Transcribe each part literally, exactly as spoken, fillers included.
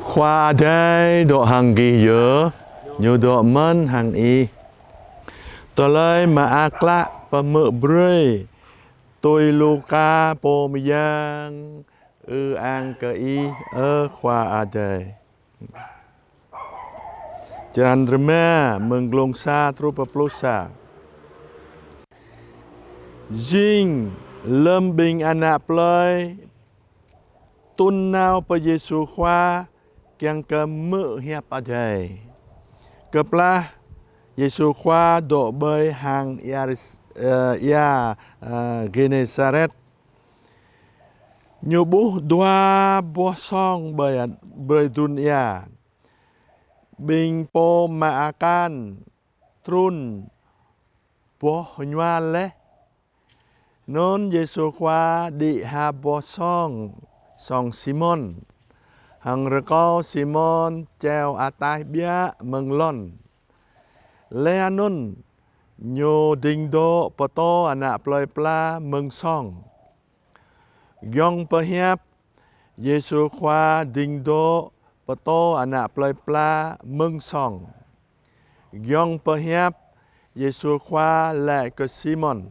Khua Adai dŏ hăng gih yơh, ñu dŏ mơ̆n hăng ih. Tơlơi mơak klă pơhmư̆ brơi tui Luka pô mơyang. Ư-ang kơ ih, ơ Khua Adai. Črăn rơma, mơ̆ng glông sa truh pơ pluh sa. Jing lơ̆m ƀing ană plơi tŭn nao pơ Yêsu Khua kiăng kơ hmư̆ hiăp Adai. Kơplah Yêsu Khua dŏ ƀơi hang ia, ơ, ia, ơ, Genesaret, ñu ƀuh dua boh song ƀơi, ƀơi drŭn ia. Ƀing pô mă akan trŭn boh hơñual laih. Anŭn Yêsu Khua đĭ ha boh song, song Simôn, hăng rơkâo Simôn čeo ataih ƀiă mơ̆ng lŏn. Laih anŭn ñu ding dŏ pơtô ană plơi pla mơ̆ng song. Giŏng pơhiăp, Yêsu Khua ding dŏ pơtô ană plơi pla mơ̆ng song. Giŏng pơhiăp, Yêsu Khua laĭ kơ Simôn: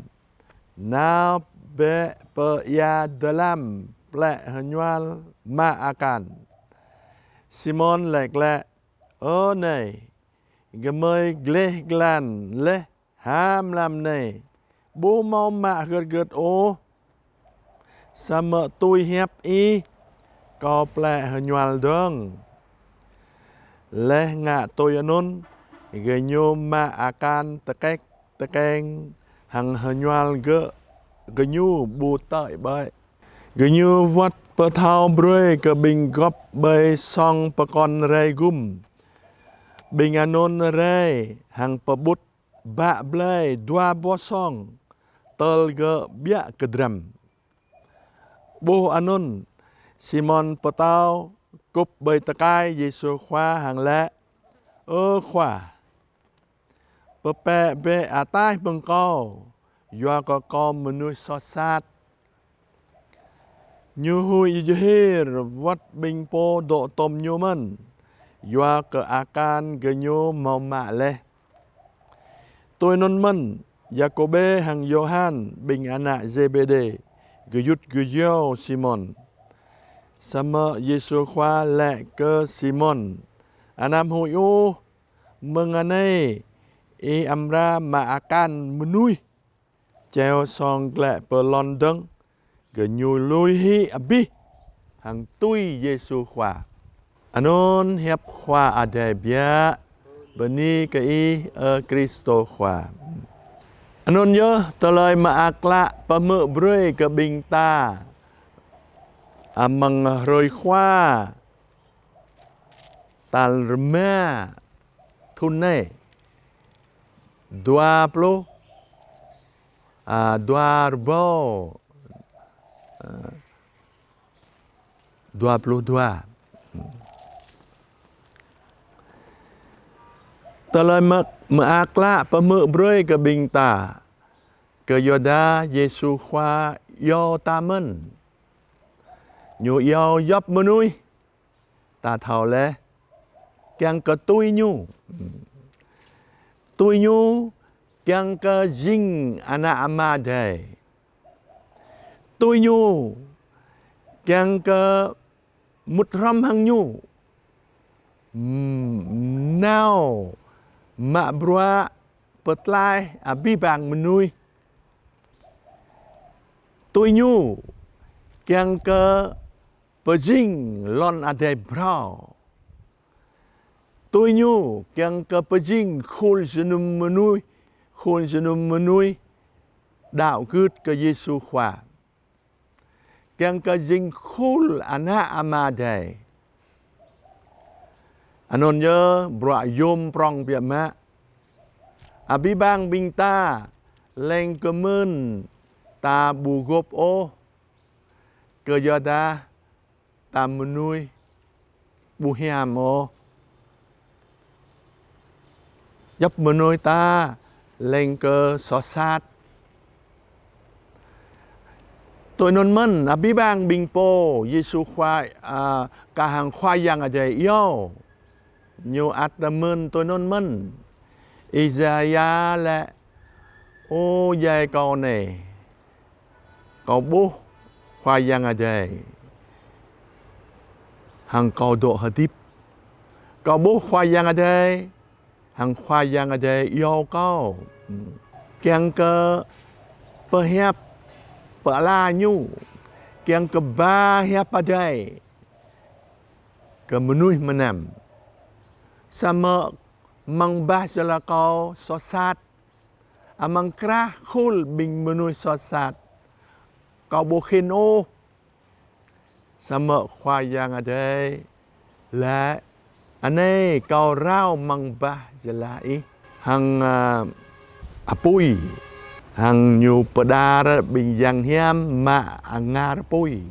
Nao bĕ pơ ia dơlăm plĕ hơñual mă akan. Simôn laĭ glaĭ: Ơ Nai, gơmơi gleh glan laih ha mlam anai, ƀu hmâo mă hơget hơget ôh. Samơ̆ tui hiăp ih, kâo plĕ hơñual dơ̆ng. Laih ngă tui anŭn, gơñu mă akan tơkĕk tơkeng hăng hơñual gơ̆, gơñu ƀu tơi ƀơi. Gơñu wơ̆t pơthâo brơi kơ ƀing gŏp ƀơi song pơkŏn rai gum. Ƀing anŭn rai hăng pơƀut bă blai dua boh song, tơl gơ̆ ƀiă kơ dram. Ƀuh anŭn, Simôn Pơtâo kŭp ƀơi tơkai Yêsu Khua hăng laĭ: Ơ Khua, pơpĕ bĕ ataih mơ̆ng kâo, yua kơ kâo mơnuih soh sat. Ñu huĭ jơhir wơ̆t ƀing pô dŏ tŏm ñu mơ̆n, yua kơ akan gơñu hmâo mă laih. Tui anŭn mơ̆n, Yakôbê hăng Yôhan ƀing ană Zêbêđê gơyut gơyâo Simôn. Samơ̆ Yêsu Khua laĭ kơ Simôn: Anăm huĭ ôh, mơ̆ng anai ih amra mă akan mơnuih. Čeo song glaĭ pơ lŏn dơ̆ng, gơñu lui hĭ abih hăng tui Yêsu Khua. Anŭn hiăp Khua Adai biă. Bơni kơ ih, ơ Kristô Khua. Anŭn yơh tơlơi mơak klă pơhmư̆ brơi kơ ƀing ta amăng hrơi Khua tal rơma thŭn anai, dua pluh, a, dua rơbâo, a, dua pluh dua. Tơlơi mơ-, mơak klă pơhmư̆ brơi kơ ƀing ta, kơ yua dah Yêsu Khua iâu ta mơ̆n. Ñu iâu djŏp mơnuih, ta thâo laih, kiăng kơ tui ñu. Tui ñu kiăng kơ jing ană Ama Adai. Tui ñu kiăng kơ mŭt hrŏm hăng ñu. Ừm, nao mă bruă pơtlaih abih bang mơnuih. Tui ñu kiăng kơ pơjing lŏn adai phrâo. Tui ñu kiăng kơ pơjing khul jơnum mơnuih, khul jơnum mơnuih đaŏ gưt kơ Yêsu Khua. Kiăng kơ jing khul ană Ama Adai. Anŭn yơh bruă yôm prŏng biă mă. Abih bang ƀing ta leng kơ mơ̆n ta ƀu gôp ôh. Kơ yua dah ta mơnuih ƀu hiam ôh. Djŏp mơnuih ta leng kơ soh sat. Tui anŭn mơ̆n, abih bang ƀing pô Yêsu Khua, a, kah hăng Khua Yang Adai iâu. Ñu ăt mơ̆n tui anŭn mơ̆n. Isaia laĭ: Ơ djai kâo anai, kâo ƀuh Khua Yang Adai hăng kâo dŏ hơdip. Kâo ƀuh Khua Yang Adai, hăng Khua Yang Adai iâu kâo kiăng kơ pơhiăp pơala ñu, kiăng kơ ba hiăp Adai kơ mơnuih mơnam. Samơ̆ amăng bah jơlah kâo soh sat, amăng krah khul ƀing mơnuih soh sat, kâo ƀu khĭn ôh. Samơ̆ Khua Yang Adai laĭ: Anai kâo rao amăng bah jơlah ih hăng, a, apui, hăng ñu pơđar ƀing yang hiam mă angar apui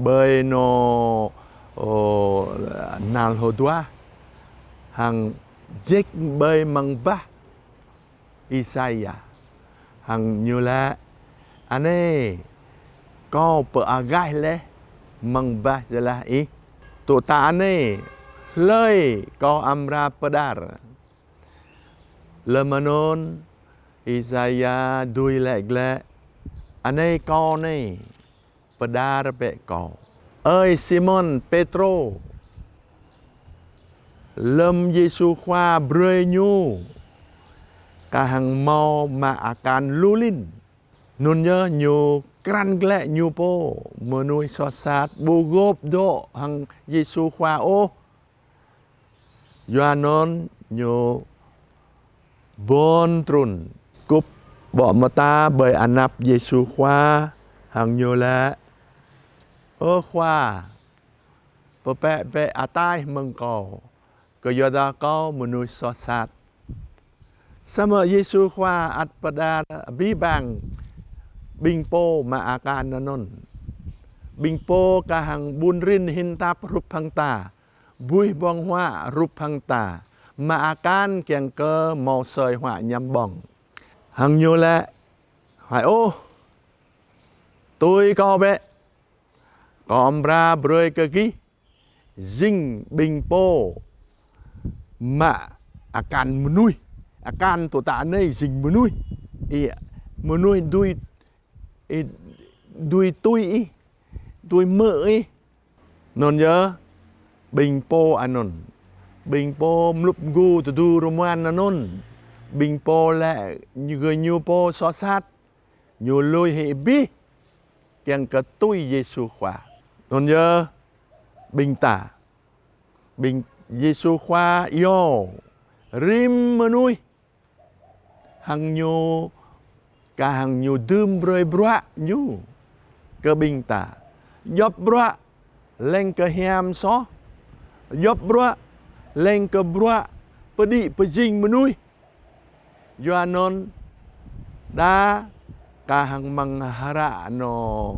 ƀơi anŏ, ơ, nal hơduah, hăng jĕk ƀơi amăng bah Isaia. Hăng ñu laĭ: Anai, kâo pơagaih laih amăng bah jơlah ih. Tŭ ta anai, hlơi kâo amra pơđar? Lơm anŭn, Isaia dưi laĭ glaĭ: Anai kâo anai, pơđar bĕ kâo. Ơi Simôn Pêtrô, lơm Yêsu Khua brơi ñu kah hăng hmâo mă akan lu lin, anŭn yơh ñu krăn glaĭ ñu pô mơnuih soh sat ƀu gơ̆p dŏ hăng Yêsu Khua ôh. Yua anŭn ñu ƀon trŭn, kŭp ƀô̆ mơta ƀơi anăp Yêsu Khua, hăng ñu laĭ: Ơ Khua, pơpĕ bĕ ataih mơ̆ng kâo, kơyua dah kâo mơnuih soh sat. Samơ̆ Yêsu Khua ăt pơđar abih bang ƀing pô mă akan anŭn. Ƀing pô kah hăng ƀun rin hin tap hrup hăng ta, buih ƀơ̆ng huă hrup hăng ta, mă akan kiăng kơ hmâo asơi huă ñăm ƀơ̆ng. Hăng ñu laĭ: Huai ôh, tui kâo bĕ, kâo amra brơi kơ gih jing ƀing pô mă akan mơnuih. Akan tŭ ta anai jing mơnuih. Ih, mơnuih dưi, ih, dưi tui ih, dưi hmư̆ ih. Anŭn yơh ƀing pô anŭn, ƀing pô mlŭp mgu tơdu rơmuan anŭn, ƀing pô laĭ gơñu pô soh sat, ñu lui hĭ abih kiăng kơ tui Yêsu Khua. Anŭn yơh ƀing ta, ƀing Yêsu Khua iâu rĭm mơnuih, hăng ñu, kah hăng ñu dưm brơi bruă ñu kơ ƀing ta. Djŏp bruă leng kơ hiam soh, djŏp bruă leng kơ bruă pơđĭ pơjing mơnuih. Yua anŭn đa kah hăng amăng hră anŏ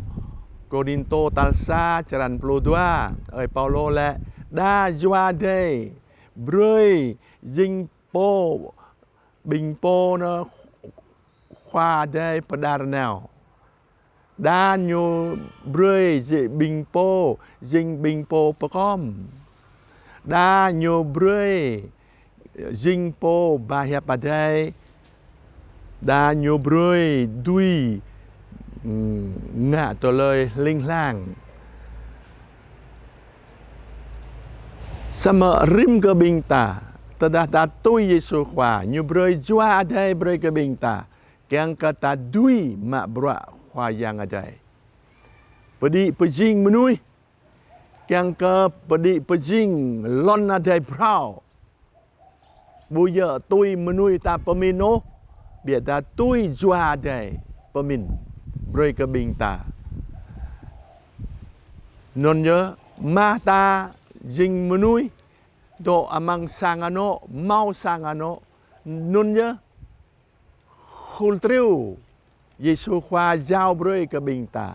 Kôrintô tal sa črăn pluh dua, ơi Paulô laĭ: Đa Jua Adai brơi jing pô, ƀing pô anŭn Khua Adai pơđar nao. Đa ñu brơi jing ƀing pô, jing ƀing pô pơkom. Đa ñu brơi jing pô ba hiăp Adai. Đa ñu brơi dưi, ưm, ngă tơlơi hling hlang. Samơ̆ rĭm kơ ƀing ta, tơdah ta tui Yêsu Khua, ñu brơi Jua Adai brơi kơ ƀing ta, kiăng kơ ta dưi mă bruă Khua Yang Adai. Pơđĭ pơjing mơnuih, kiăng kơ pơđĭ pơjing lŏn adai phrâo. Ƀu djơ̆ tui mơnuih ta pơmĭn ôh, biă dah tui Jua Adai pơmĭn brơi kơ ƀing ta. Anŭn yơh, mah ta jing mơnuih dŏ amăng sang anŏ, hmâo sang anŏ. Anŭn yơh, khul triu Yêsu Khua jao brơi kơ ƀing ta.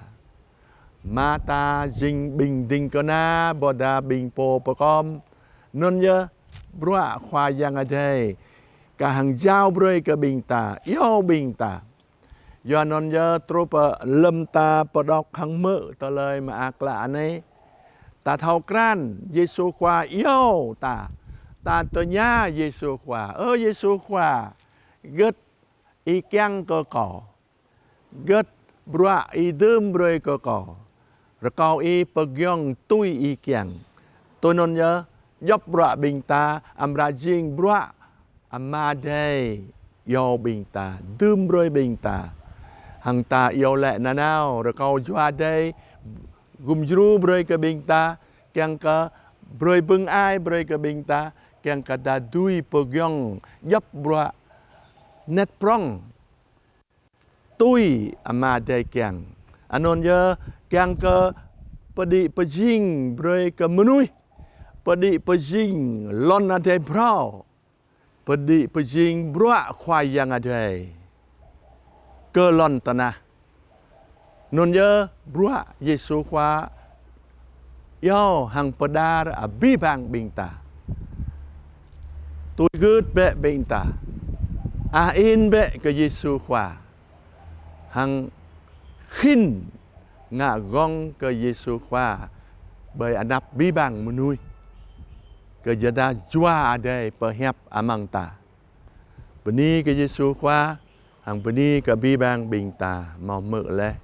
Mah ta jing ƀing ding kơna ƀôdah ƀing pô pơkom. Anŭn yơh bruă Khua Yang Adai kah hăng jao brơi kơ ƀing ta, iâu ƀing ta. Yua anŭn yơh truh pơ lơ̆m ta pơđok hăng hmư̆ tơlơi mơak klă anai, ta thâo krăn Yêsu Khua iâu ta, ta tơña Yêsu Khua: Ơ Yêsu Khua, hơget Ih kiăng kơ kâo? Hơget bruă Ih dưm brơi kơ kâo? Rơkâo Ih pơgiŏng tui Ih kiăng. Tui anŭn yơh, djŏp bruă ƀing ta amra jing bruă Ama Adai iâu ƀing ta, dưm brơi ƀing ta. Hăng ta iâu laĭ nanao, rơkâo Jua Adai gum djru brơi kơ ƀing ta, kiăng kơ brơi bưng ai brơi kơ ƀing ta, kiăng kơ ta dưi pơgiŏng djŏp bruă anet prŏng tui Ama Adai kiăng. Anŭn yơh, kiăng kơ pơđĭ pơjing brơi kơ mơnuih, pơđĭ pơjing lŏn adai phrâo, pơđĭ pơjing bruă Khua Yang Adai kơ lŏn tơnah. Anŭn yơh bruă Yêsu Khua iâu hăng pơđar abih bang ƀing ta. Tui gưt bĕ ƀing ta, ăh in bĕ kơ Yêsu Khua, hăng khĭn ngă gơ̆ng kơ Yêsu Khua ƀơi anăp abih bang mơnuih, kơ yua dah Jua Adai pơhiăp amăng ta. Bơni kơ Yêsu Khua, hăng bơni kơ abih bang ƀing ta hmâo hmư̆ laih.